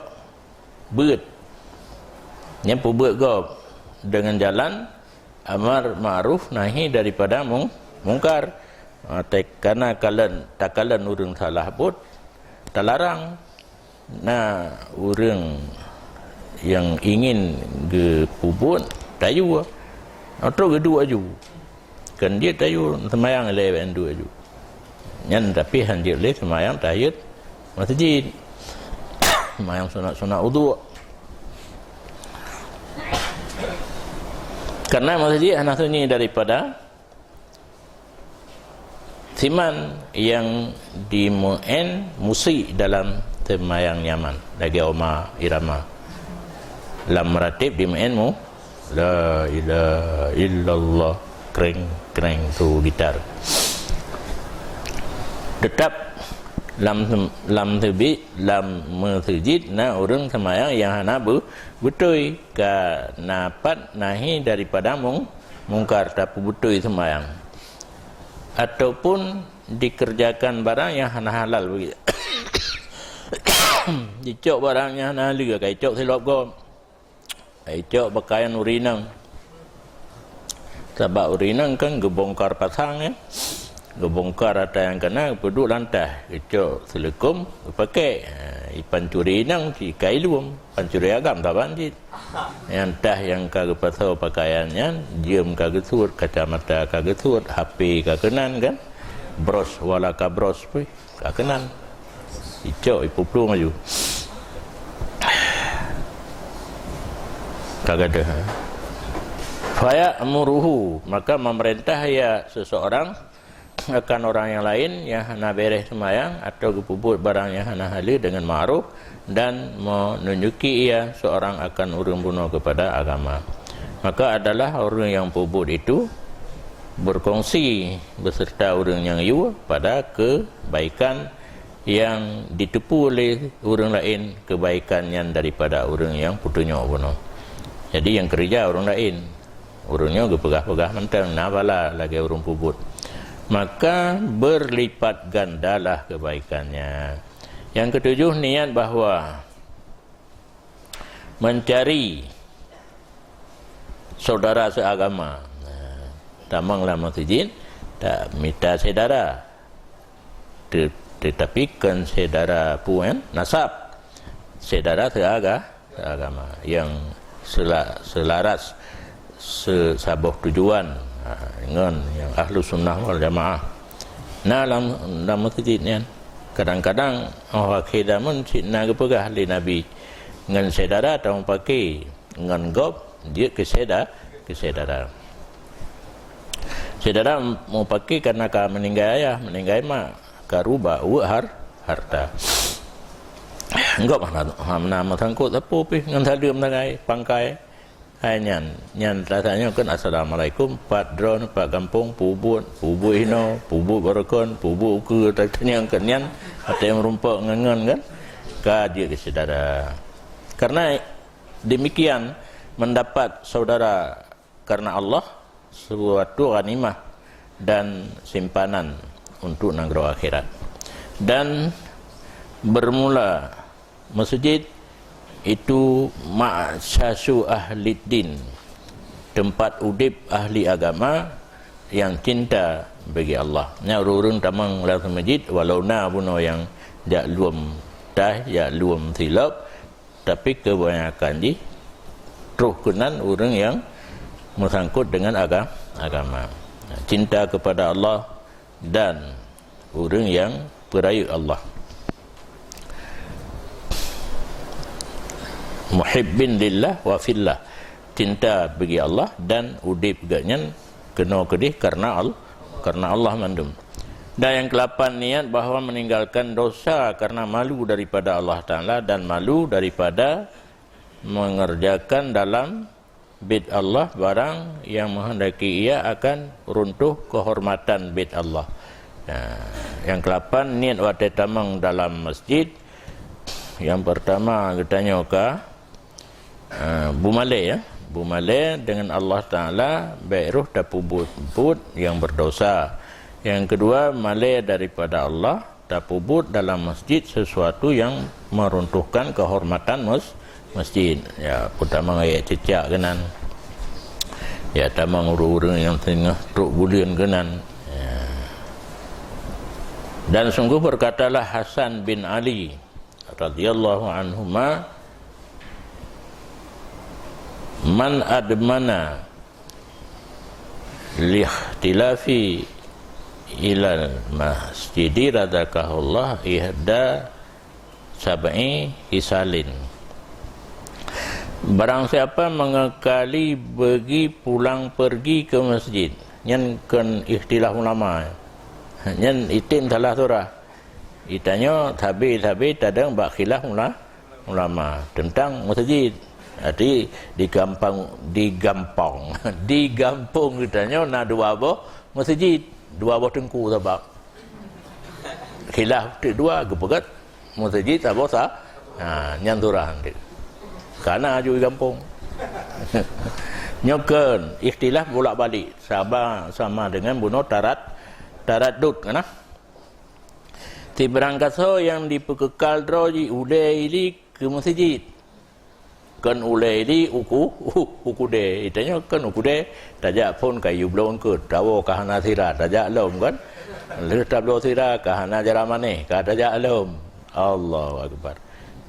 beuet. Nyan peubeuet gob deungon jalan amar ma'ruf nahi daripada mung-, mungkar. Ha, te-, kana kalon, takalon ureueng salah buet, talarang. Na ureueng nyang ingin geupeubuet, tayue. Trok geuduek aju. Kan jeuet tayue seumayang ilèe bak duek aju. Nyan tapi han jeuet lé seumayang tahiyat masjid. Seumayang sunat-sunat udhu. Karena masjid hana sunyi daripada siman nyang dimeu'en musi dalam seumayang nyaman, lagèe Rhoma Irama. Lam meuratéb dimeu'en mu-, la ilaha illallah, kreng, kreng, su gitar. Teutap lam, lam teubi-, lam meuseujid na ureueng seumayang nyang hana beu-, beutôi, ka na pat nahi daripada mung-, mungkar, tapeubeutôi seumayang. Ataupun dikerjakan barang nyang hana halal bagi. Jicok barang nyang hana halal, ka icok silop gob. Ka icok pakaian ureueng inong. Sabab ureueng inong kan geubongkar pasang, ya. Geubongkar atra nyang ka na, geupeuduek lam tah, geucok seuleukom, geupakèk. Ha, i pancuri inong, ci ka ilom, pancuri agam saban cit. Nyang tah nyang ka geupasoe pakaian nyan, jeuem ka geusuet, kacamata ka geusuet, H P ka keunan kan? Bros, wala ka bros pih ka keunan. Icok, ipeuplueng aju. Ka gadoh, ha? Faya'muruhu, maka memerintah ia seseorang akan orang yang lain yang hana bereh seumayang atau geupeubuet barang yang hana halal dengan ma'ruf dan menunjuki ia seorang akan ureueng bunoe kepada agama. Maka adalah ureueng nyang peubuet itu berkongsi beserta ureueng nyang yue pada kebaikan nyang jiteupeue lé ureueng laén, kebaikan nyan daripada ureueng nyang peutunyok bunoe. Jadi nyang keureuja ureueng laén. Ureueng nyoe geupeugah-peugah mantong, na bala lagèe ureueng peubuet. Maka berlipat gandalah kebaikannya. Yang ketujuh, niat bahwa mencari saudara seagama. Nah, tamong lam meuseujid, tamita syedara. Te-, tetapi kon syedara peue nyan, nasab. Syedara seuaga-, seuagama nyang sela-, selaras, se-, saboh tujuan, ha, ngon nyang Ahlussunnah wal Jamaah. Na lam, lam meuseujid nyan. Kadang-kadang, oh, akhé zaman cit na geupeugah lé Nabi, ngon syedara tameupaké, ngon gob jeuet keu syeda-, keu syedara. Syedara meupaké kareuna ka meuninggai ayah, meuninggai mak, ka ruba uweuek har-, harta. Gob hana, hana meusangkot sapeue pih ngon saleuem sagai, pangkai. Hai nyan, nyan rasa nyoe kan assalamualaikum, pat droeneuh, pat gampông, peubuet, peubuet hinoe, peubuet barokon, peubuet ukeue, tanyong kan nyan, watée meurumpok ngon-ngon kan, ka jeuet keu syedara. Karena demikian, mendapat saudara karena Allah suatu ghanimah dan simpanan untuk nanggroe akhirat. Dan bermula meuseujid itu ma'syasu ahliddin, tempat udeb ahli agama yang cinta bagi Allah. Nyan ureuëng-ureuëng tamong lam meuseujid walau na bunoe nyang jak lom taih, jak lom silop, tapi kebanyakan jih troh keunan ureuëng nyang meusangkot dengan aga-, agama. Cinta kepada Allah dan ureuëng nyang peurayeuk Allah. Muhibbin lillah wa fillah. Cinta bagi Allah dan udeb geuhnyan keunoe keudeh karena Al-, karena Allah mandum. Dan yang kelapan, niat bahwa meninggalkan dosa karena malu daripada Allah Ta'ala dan malu daripada mengerjakan dalam bait Allah barang yang menghendaki ia akan runtuh kehormatan bait Allah. Nah, yang kelapan, niat watée tamong dalam masjid. Yang pertama, geutanyoe ka Ah, beumalée, ya. Beumalée dengan Allah Ta'ala, bék roh tapeubuet-buet nyang berdosa. Yang kedua, malée daripada Allah, tapeubuet dalam masjid sesuatu yang meruntuhkan kehormatan mes-, masjid. Ya, peutama ayat cicak keunan. Ya, tamong ureuëng-ureuëng nyang teungoh trok buleuen keunan. Ya. Dan sungguh berkatalah Hasan bin Ali radhiyallahu anhuma, "Man admana lihtilafi ilal masjidi razaqahullah ihda sab'i hisalin." Barang siapa mengekali bagi pulang pergi ke masjid, nyan kon ikhtilaf ulama. Nyan item salah surah. Itanyoe sabe-sabe tadong bak khilaf ula-, ulama teuntang meuseujid. Jadi, di gampang, di gampang, di gampông geutanyoe na dua boh meuseujid, dua boh teungku sabab. Khilaf teuk dua geupeugét meuseujid saboh sa-, ha, nyan surah nanti. Kana aju di gampông. Nyoe kon ikhtilaf bolak-balik sama, sama dengan bunoe tarat-, taraddud kana. Sibarang kasoe nyang jipeukeukai droe jih ulée ili keu meuseujid. Kon ulée ili uku, u-, u keudè. Itanyoe kon u keudè, tajak phon kayue bloe eungkôt, tawoe ka hana sira, tajak lom kon. Lheueh tabloe sira, ka hana jalan manéh, ka tajak lom. Allahu Akbar.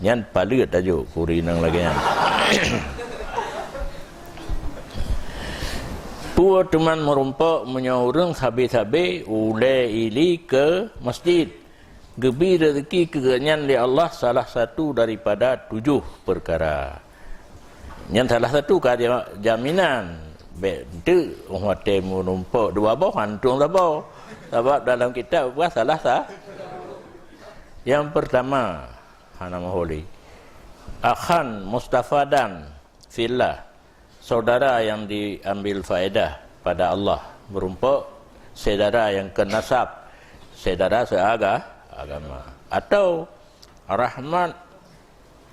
Nyan paleuet tajok kuri nyang lagée nyan. Peue teuma meurumpok meunyoe ureuëng sabe-sabe ulée ili keu masjid? Geubri rezeki keu geuhnyan lé Allah salah satu daripada tujoh peukara. Nyan salah satu ka ja-, jaminan. Bék teuk watée meurumpok dua boh, hantom saboh. Sabab dalam kitab geupeugah salah sa-, nyang peurtama, hana meuhôi. Akhan mustafadan fillah, saudara yang diambil faedah pada Allah, meurumpok syedara nyang kon nasab, syedara seuaga-, agama. Atau rahmat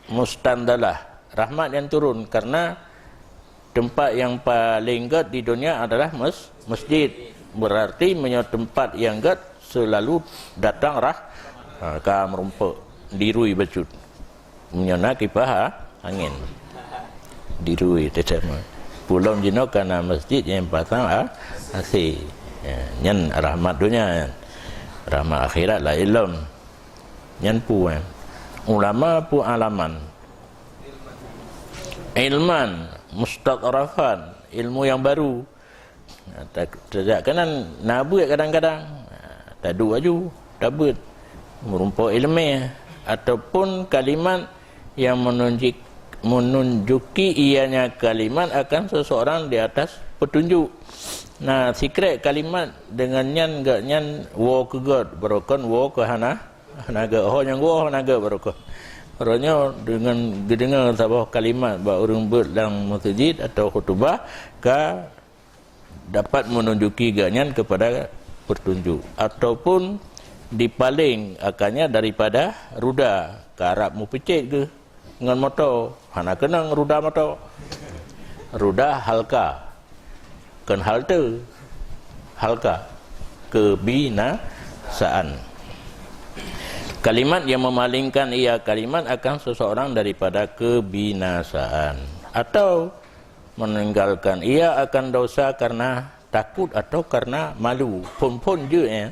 mustanzalah, rahmat yang turun karena tempat yang paling gét di dunia adalah mes-, masjid. Berarti meunyoe tempat nyang gét selalu datang rah-, ha, ka meurumpok, dirui bacut. Meunyoe na kipah angén, dirui teutama. Ulôn jinoe kana masjid nyang pasang a-, A C. Ya, nyan rahmat donya nyan. Rahmat akhirat laén lom. Nyan peue, eh? Ulama peue alaman? Ilman, mustadhrafan, ilmu yang baru. Nah, ta-, tajak keunan na beuet kadang-kadang. Nah, taduek aju, tabeuet. Meurumpok ileumèe ataupun kalimat yang menunjuk-, menunjuki ianya kalimat akan seseorang di atas petunjuk. Nah, sikrék kalimat deungon nyan gobnyan woe keu göt, barokon woe keu hana, hana göt. Ho nyang woe hana göt barokon. Uroe nyoe deungon geudeungoe saboh kalimat bak ureuëng beuet lam meuseujid atau khutubah ka dapat menunjuki gobnyan kepada petunjuk, ataupun dipaleng akannya daripada ruda, karab meupeucet geuh ngon moto, hana keunong ruda moto. Ruda halka, kon halte, halka, kebinasaan. Kalimat yang memalingkan ia kalimat akan seseorang daripada kebinasaan, atau meninggalkan ia akan dosa karena takut atau karena malu. Phon-phon jeuet, ya.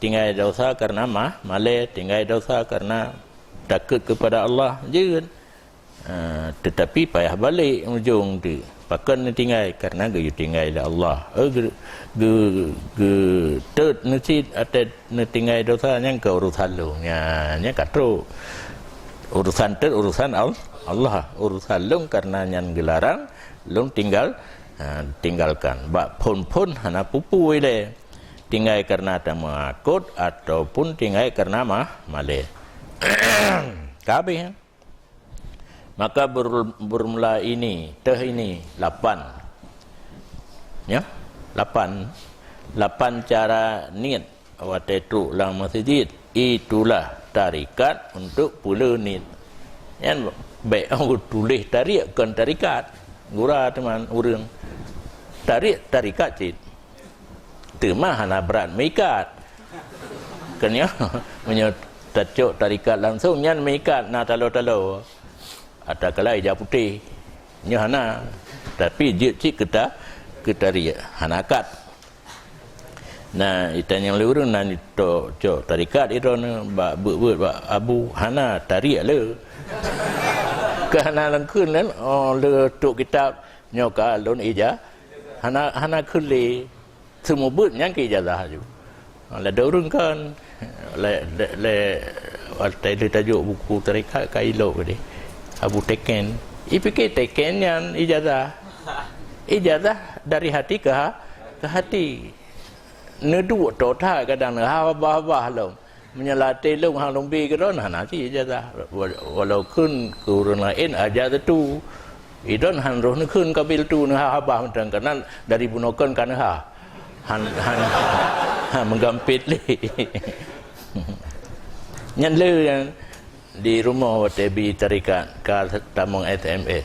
Tinggai dosa karena mah, malèe, tinggai dosa karena takut kepada Allah, jeuet. Ha, tetapi payah balek ujong tu. Pakon neutinggai? Karena geuyue tinggai lé Allah. Eh, ge-, ge-, geutot neusit ateueh neutinggai dosa nyan keu urusan lôn. Nya, nya ka trok. Urusan tot urusan Al-, Allah. Urusan lôn karena nyan geularang, lôn tinggal, ha, tinggalkan. Bak phon-phon hana peue-peue ilèe. Tinggai karena tameuakot ataupun tinggai karena mah, malèe. Ka habéh, ya? Maka ber-, bermula ini, teuh ini, lapan. Ya, lapan. Lapan cara niet watèe trok lam meuseujid. Itulah tarikat untuk peule niet. Nyan bèk tuléh tarik, kon tarikat. Gura teuma ureuëng. Tarik, tarikat cit. Teuma hana brat meuikat. Keunyoe, meunyoe tacok tarikat langsung, nyan meuikat na talo-talo. Atawa kala ija putéh. Nyoe hana. Tapi jeuet cit keu ta-, keu tarik. Hana kat. Na, itanyong lé ureuëng na tacok tarikat droeneuh bak beuet-beuet bak abu, hana tarik le. Keu hana lôn kheun lé, oh, le tok kitab, nyoe ka lôn ija-, hana, hana kheun lé. Seumeubeuet nyan keu ijazah aju. Lé ureuëng kan, lé, lé, lé, watèe lheueh tajok buku tarekat ka ilok deh. Abu teken. Ipike teken nyan ijazah. Ijazah dari hati ke ha-, ke hati. Neuduek toe that kadang neuhah babah-babah lom. Meunyoe latèe lôn hana lôn bi keudroe, hana cit ijazah. Wa-, walaupun keu ureuëng laén ijazah tu, idon han roh neukheun qabiltu neuhah babah mantong, keunan dari bunoe kon ka neuhah. Han, han, han meugampét lé. Nyan le nyan di rumoh watèe bi tarekat ka tamong S M S.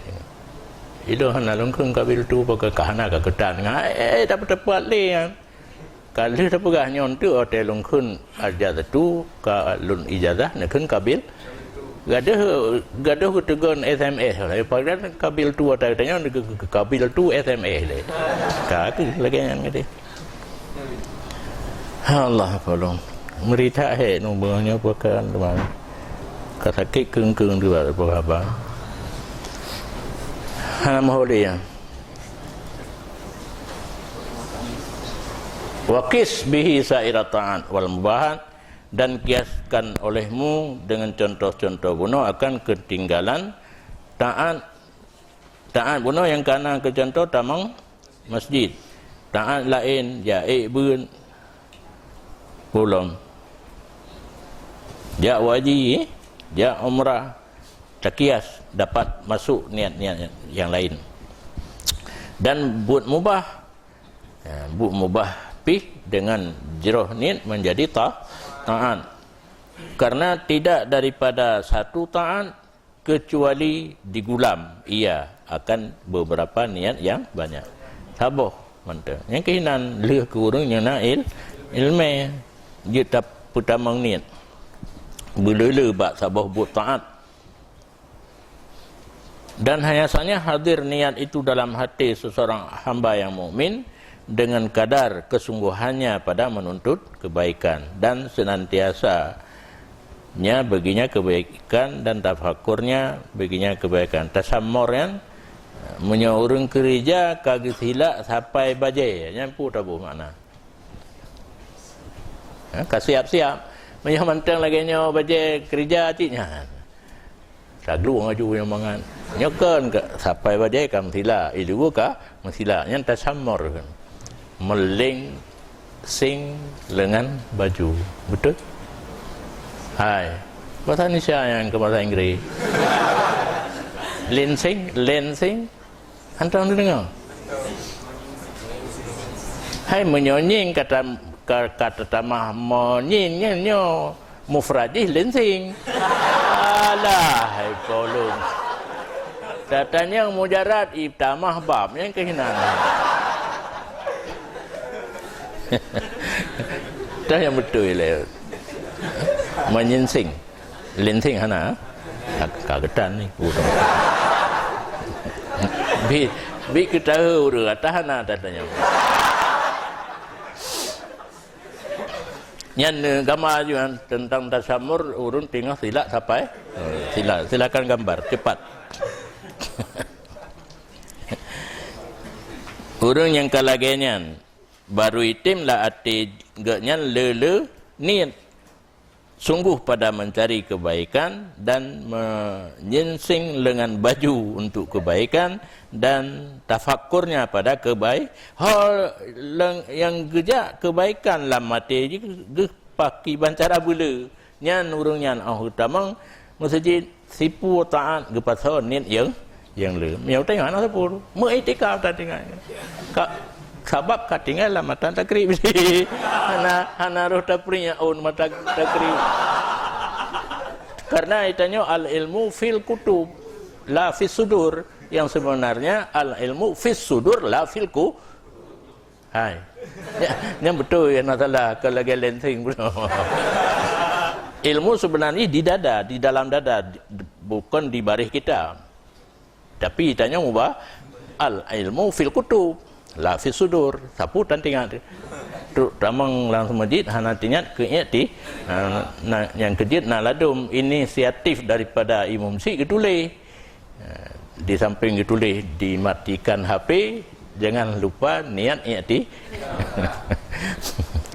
Idon hana lôn kheun qabiltu, pakon ka hana ka keutan. Ngai, eh, dapat-dapat lé nyan. Ka lheueh tapeugah nyoe teuk watèe lôn kheun ijazah tu, ka lôn ijazah neukheun qabil. Gadôh, gadôh geuteugon S M S lé, padahai qabiltu ata tanyoe qabiltu S M S lé. Ka keuh lagèe nyan gadôh. Allah polong. Meurita hek numbang nyoe pakon teuma. Ka sakét keung-keung dua apa haba. Hana meuhôi lé nyan. Wa qis bihi sa'irat ta'at wal mubahat, dan kiaskan olehmu dengan contoh-contoh bunoe akan keutinggalan taat, taat bunoe nyang kana keu contoh tamong masjid. Taat laén, jak ék beuet, pulang. Jak haji, jak umrah, takias dapat masuk niat-niat nyang laén. Dan buet mubah, ya, buet mubah pih dengan jroh niet menjadi ta-, taat. Karena tidak daripada satu taat kecuali digulam ia akan beberapa niat yang banyak. Saboh mantong. Nyang keuh inan lheueh keu ureuëng nyang na il-, ileumèe jeuet tapeutamong niet. Beuleu-leu bak saboh buet taat. Dan hanya saja hadir niat itu dalam hati seseorang hamba yang mukmin dengan kadar kesungguhannya pada menuntut kebaikan dan senantiasanya baginya kebaikan dan tafakurnya baginya kebaikan. Tasammur nyan, meunyoe ureuëng keurija ka geusilak sapai bajée, nyan peue taboh makna? Ha, ka siap-siap. Meunyoe mantong lagée nyoe bajée keurija cit nyan. Taglueng aju nyang mangat. Nyoe kon ka sapai bajée ka meusila, ileue ka meusila. Nyan tasammur. Meuleng sing lengan baju. Beutôi? Hai. Bahasa Indonesia nyang ke bahasa Inggris. Lensing, lensing. Hantom neudeungoe? Hai, meunyoe nying ka tam-, ka, ka teutamah mo nying nyan nyoe mufrad jih lensing. Alah, hai polong. Tatanyong mujarad itamah bab nyan keuh nan. Dah nyang beutôi lé. Meunyinsing. Lensing hana. Ka, ka geutan ni. Bi, bi keutahu ureuëng ata hana tatanyong. Nyan, eh, gama juga tentang tasammur ureuëng teungoh silak sapai. Eh, sila, silakan gambar cepat. Ureuëng nyang ka lagée nyan baru item lam até geuh nyan le-le niet sungguh pada mencari kebaikan dan menyinsing lengan baju untuk kebaikan dan tafakurnya pada kebai-, hal leng-, nyang geujak kebaikan lam até jih geuh pakiban cara beule. Nyan ureuëng nyan óh tamong meuseujid, sipu taát geupasoe niet nyang, nyang le. Meunyoe tanyoe hana sapeue, meuiktikaf tatinggai. Ka, sabab ka tinggai lam matan takrib. Hana, hana roh tapeuringat ôn matan takrib. Karena itanyoe al-ilmu fil kutub, la fis sudur. Yang sebenarnya al-ilmu fis sudur, la fil ku-, Hai. Ya, nyang beutôi, nyang salah, kon lagée lensing bunoe. Ilmu sebenarnya di dada, di dalam dada, di, bukan di baréh kita. Tapi tanyoe meuba, al ilmu fil kutub, la fis sudur. Sapeue tan tingat. Trok tamong lam masjid hana tingat keu iktikafi. Nah, nah, nyang keujeuet na ladom inisiatif daripada Imum Syik geutuléh. Eh, di samping geutuléh dimatikan H P, jangan lupa niat ikti-,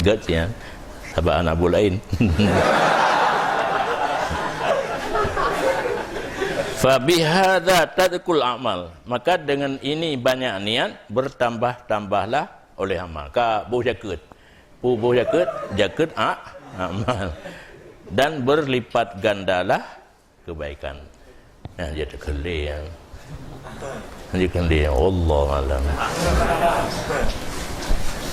Göt ya. Saban abu lain. Fabihadza tadhkul amal. Maka dengan ini banyak niat, bertambah-tambahlah oleh amal. Ka boh jakeuet. Pu boh jakeuet, jakeuet a-, amal. Dan berlipat gandalah kebaikan. Nah, dia terkelir. Dia kelir. Wallahu alam.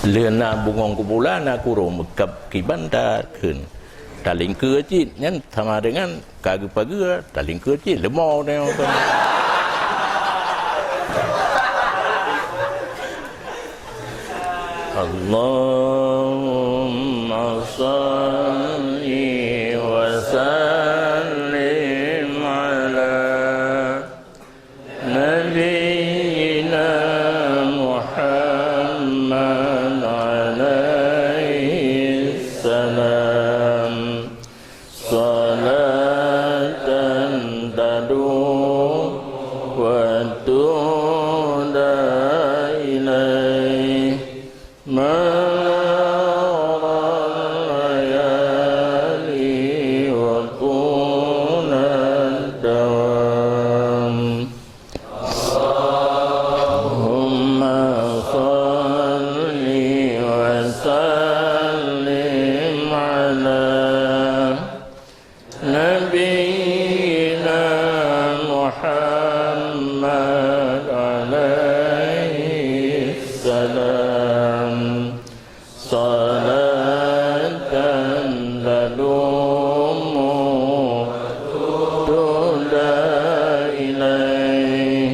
Le na bungong keubula na kurong meukab kiban takheun. Talingkeue cit nyan sama dengan ka geupageue, talingkeue cit leumo teuh. اللهم صل وسلم على نبينا محمد عليه السلام. صلاة تدوم وتهدى إليه مدار الليالي وطول الدوام. اللهم صل وسلم على نبينا محمد عليه السلام. صلاة تدوم تهدى إليه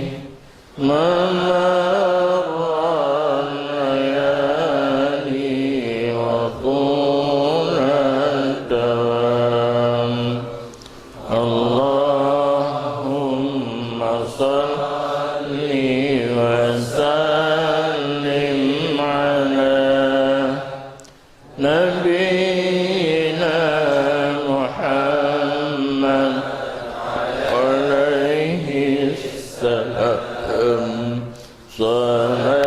مدار الليالي وطول الدوام. اللهم صل Alhamdulillah.